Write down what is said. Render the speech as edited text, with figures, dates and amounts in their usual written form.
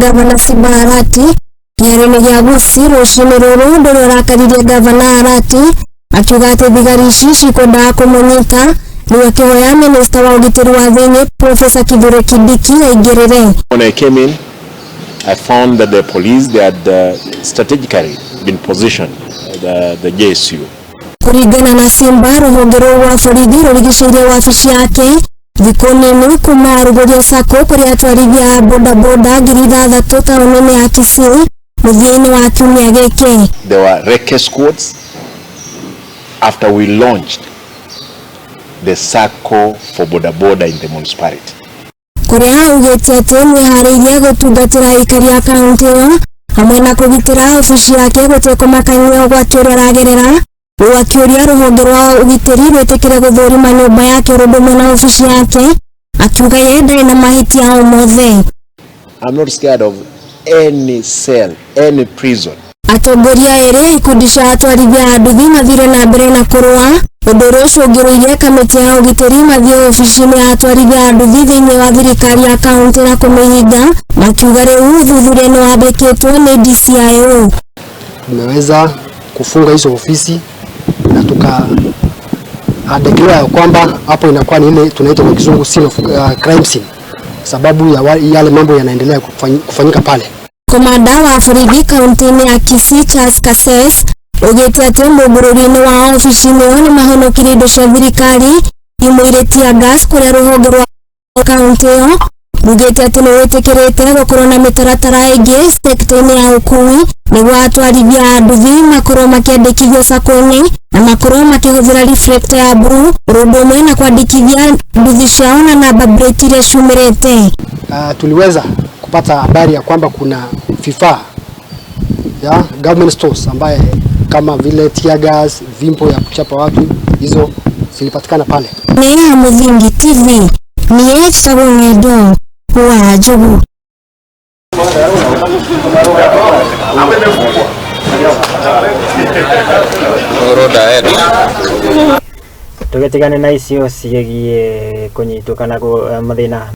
Gavana Simba Arati kĩharo-inĩ gĩa Gusii rũcinĩ rũrũ ũndũ ũrĩa ũrakaririe Gavana Arati akiuga atĩ thigari ici cikwendaga kũmũnyita rĩu akĩhoya minista wa ũgitĩri wa thĩinĩ Professor Kithure Kindiki aingĩrĩre. When I came in, I found that the police, they had strategically been positioned, the JSU. Kũringana na Simba, rũhonge rũu rwa borithi rũrigicĩirie wabici yake thikũ nini kuma arugũria sacco kũrĩa atwarithia a bodaboda 6,000 taũni-inĩ ya Kisii mũthia-inĩ wa kiumia gĩkĩ. There were recce squads after we launched the SACCO for boda boda in the municipality. Kũrĩa augĩte atĩ nĩeharĩirie gũtungatĩra aikari a kaunti ĩyo hamwe na kũgitĩra obici yake gũtekũmakania ũgwati ũrĩa aragerera, rĩu akĩũria rũhonge rwa ũgitĩri rwĩtĩkĩre gũthũrima nyũmba yake ũndũ ũmwe na obici yake, akiuga ye ndarĩ na mahĩtia o mothe. I'm not scared of any cell, any prison. Atongoria erĩ a ikundi cia atwarithia a nduthi mathire na mbere na kũrũa, ũndũ ũrĩa ũcũngĩrĩirie kamĩtĩ ya ũgitĩri mathiĩ obici-inĩ ya atwarithia a nduthi thĩinĩ wa thirikari ya kaunti na kũmĩhinga, makiuga rĩu ũthuthuria nĩ wambĩkĩtwo nĩ DCIO. Tumeweza kufunga hizo ofisi na tuka declare ya kwamba hapo inakuwa ni ile tunaita kwa kizungu scene of crime scene, sababu ya yale mambo yanaendelea kufanyika pale. Komanda wa borithi kaunti-inĩ ya Kisii Charles Kases augĩte atĩ mũmbũrũri-inĩ wa obici-inĩ ĩyo nĩmahonokirie indo cia thirikari imwe tear gas kũrĩa rũhonge rwa kaunti ĩyo rugĩte atĩ nĩ rwĩtĩkĩrĩte gũkorwo na mĩtaratara ĩngĩ sekta-inĩ ya ũkui nĩguo atwarithia a nduthi makorwo makĩandĩkithio sacco-inĩ na makorwo makĩhũthĩra reflector ya blue ũndũ ũmwe na kwandĩkithia nduthi ciao na namba plate iria ciumĩrĩte. Tuliweza kupata habari ya kwamba kuna vifaa ya government stores ambaye kama vile tear gas, vimbo ya kuchapa watu, hizo zilipatikana pale. Nĩ ya Mũthingi TV niĩ njĩtagwo Ng'endo wa Njogu. Tũgĩtigane na icio ciĩgiĩ kũnyitwo kana mathĩna.